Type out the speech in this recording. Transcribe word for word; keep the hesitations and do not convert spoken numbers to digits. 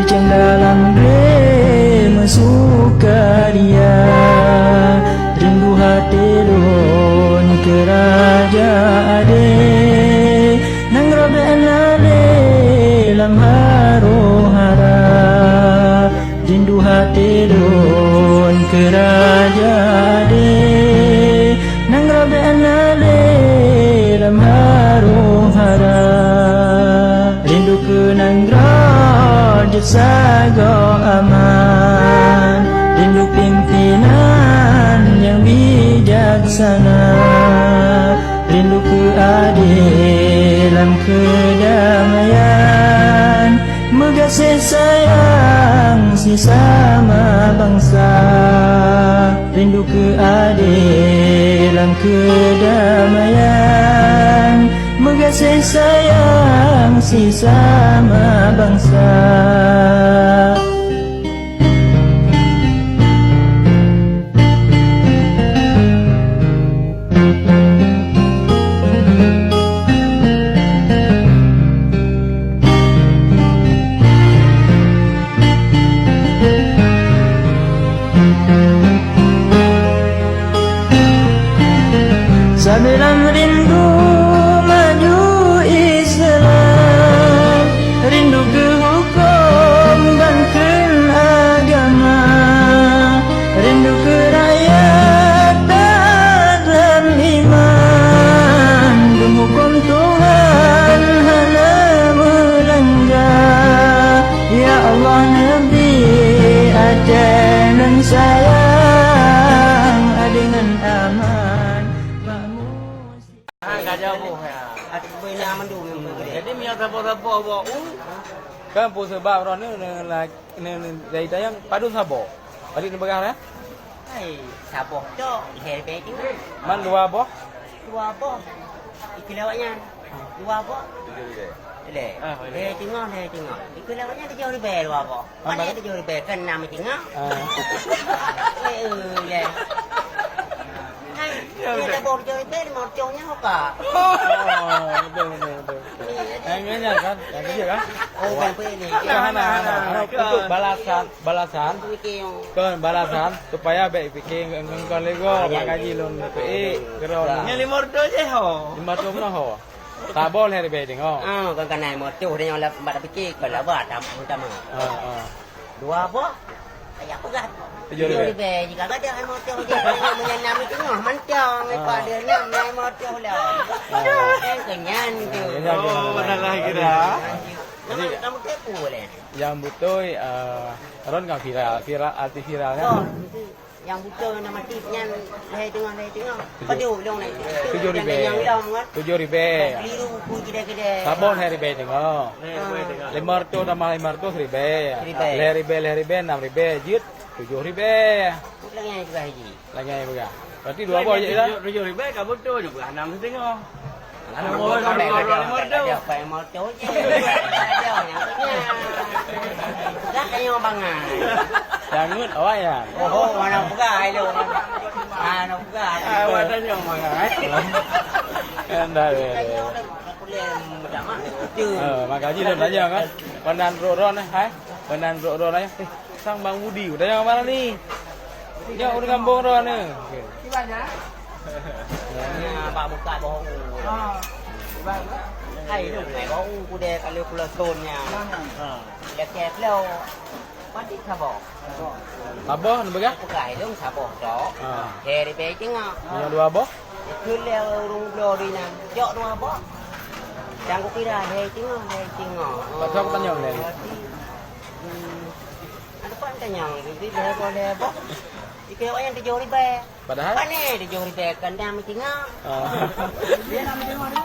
Cang dalam deh meusukaria, rindu hati lôn keu raja adé, nang robek na lé lam harô hara. Rindu hati lôn keu raja adé, nang robek na lé lam harô hara. Rindu keu nanggroe jeuet sagoe aman, rindu pimpinan nyang bijaksana. Rindu keu adé lam keudamaian, meugaséh sayang sisama bansa. Rindu keu adé lam keudamaian, meugaséh sayang sisama bansa. Sabe lam rindu maju Islam, rindu keu hukôm ban kheun agama, rindu keu rakyat taat lam iman, dum hukôm Tuhan hana meulangga. Ya Allah, neubri Aceh nan sayang, adé ngon aman, makmu. Ah, ka jaweueb, ya. Jadi, meunyoe saboh-saboh bak u, kan peue sabab droeneuh neu-, neu-, neu-, dari tayang padum saboh? Padum neupeugah, ya? Hai, saboh tok, lhèe bèe teungoh. Man dua boh? Dua boh. Ikeu lewat nyan. Dua boh. Lhèe. Ah, lhèe. Lhèe teungoh, lhèe teungoh. Ikeu lewat nyan tujoh ribèe dua boh. Mana tujoh ribèe kan enam teungoh? Ah. Eh, eh, lhèe. Hai, ya, dia udah. Dah boh tujoh ribèe, lima ratus nyan apa? Oh, betul, betul, betul. Iya, iya. Yang ini kan? Yang kecil kan? Oh, bukan apa ini. Bukan, hana, hana. Hana, untuk balasan. Balasan. Kon balasan supaya bèk pike ngon, ngon, ngon lego. Ah, ya, maka ya. Ji lôn pike keudroe. Nyan lima ratus jih ho. Lima ratus meunoe ho. Saboh lhèe ribèe teungoh. Ah, kon kana lima ratus deh nyang lam bak pike kon laba tam utama. Ah, ah. Dua boh. Ayah peugah. Tujoh ribèe. Tujoh ribèe jika gadang lima ratus jih. Meunyan enam teungoh mantong. Ah. Pada enam, lima ratus lah. Ah. Kan kenyan tu. Ah, kenyan, kenyan. Oh, masalah kira. Nama kamu tipu leh? Nyang beutôi, eh, ron ka viral, viral, arti viral kan? Oh, nyang beutôi nama tip nyan lhèe teungoh, lhèe teungoh. Tujoh. Padum lôn na. Tujoh ribèe. Nyang lom kan? Tujoh ribèe. Keliru ku kidai-kidai. Saboh lhèe ribèe teungoh. Ah. Lima ratus tambah lima ratus ribèe. Ribèe. Lhèe ribèe, lhèe ribèe, enam ribèe. Jeuet tujoh ribèe. Ulang nyang juga haji. Lagèe peugah. Berarti dua boh je lah. Tujoh, tujoh ribèe ka beutôi, nyoe peugah enam siteungoh. Enam boh, enam boh, enam boh. Ada, ada, ada, ada, ada, ada, ada, ada, ada. Peugah ka nyoe bangai. Jangut awak ya. Oh, oh, mana peugah ai lôn. Ah, nak peugah. Ah, awak tanyong bangai. Kan dah, ya, ya. Aku lem, dah mah. Eh, maka ji lôn tanyong kan. Pandan rot-rot eh, hai. Pandan rot-rot eh. Eh, sang Bang Budi, tanyong mana ni? Nyoe ureueng gampông droeneuh. Di mana? Nah, bak buka bahu. Ah. Di mana? Hai, lu ngai bahu ku deh kalau pulau Son nya. Mana? Ha. Dia keplo. Pati saboh. Saboh, ni peugah? Peugah dong saboh tok. Ha. Lhèe ribèe teungoh. Yang dua boh? Keu lhèe ureueng bloe di nan. Jok dua boh. Cang ku kira lhèe teungoh, lhèe teungoh. Patut aku tanya lhèe. Berarti, hmm, Ada pun tanyong, jadi lhèe boh, lhèe boh. Ikeu awak nyan tujoh ribèe. Padahal? Pane tujoh ribèe, kandang meutingah. Ah. Dia nak meutingah tu.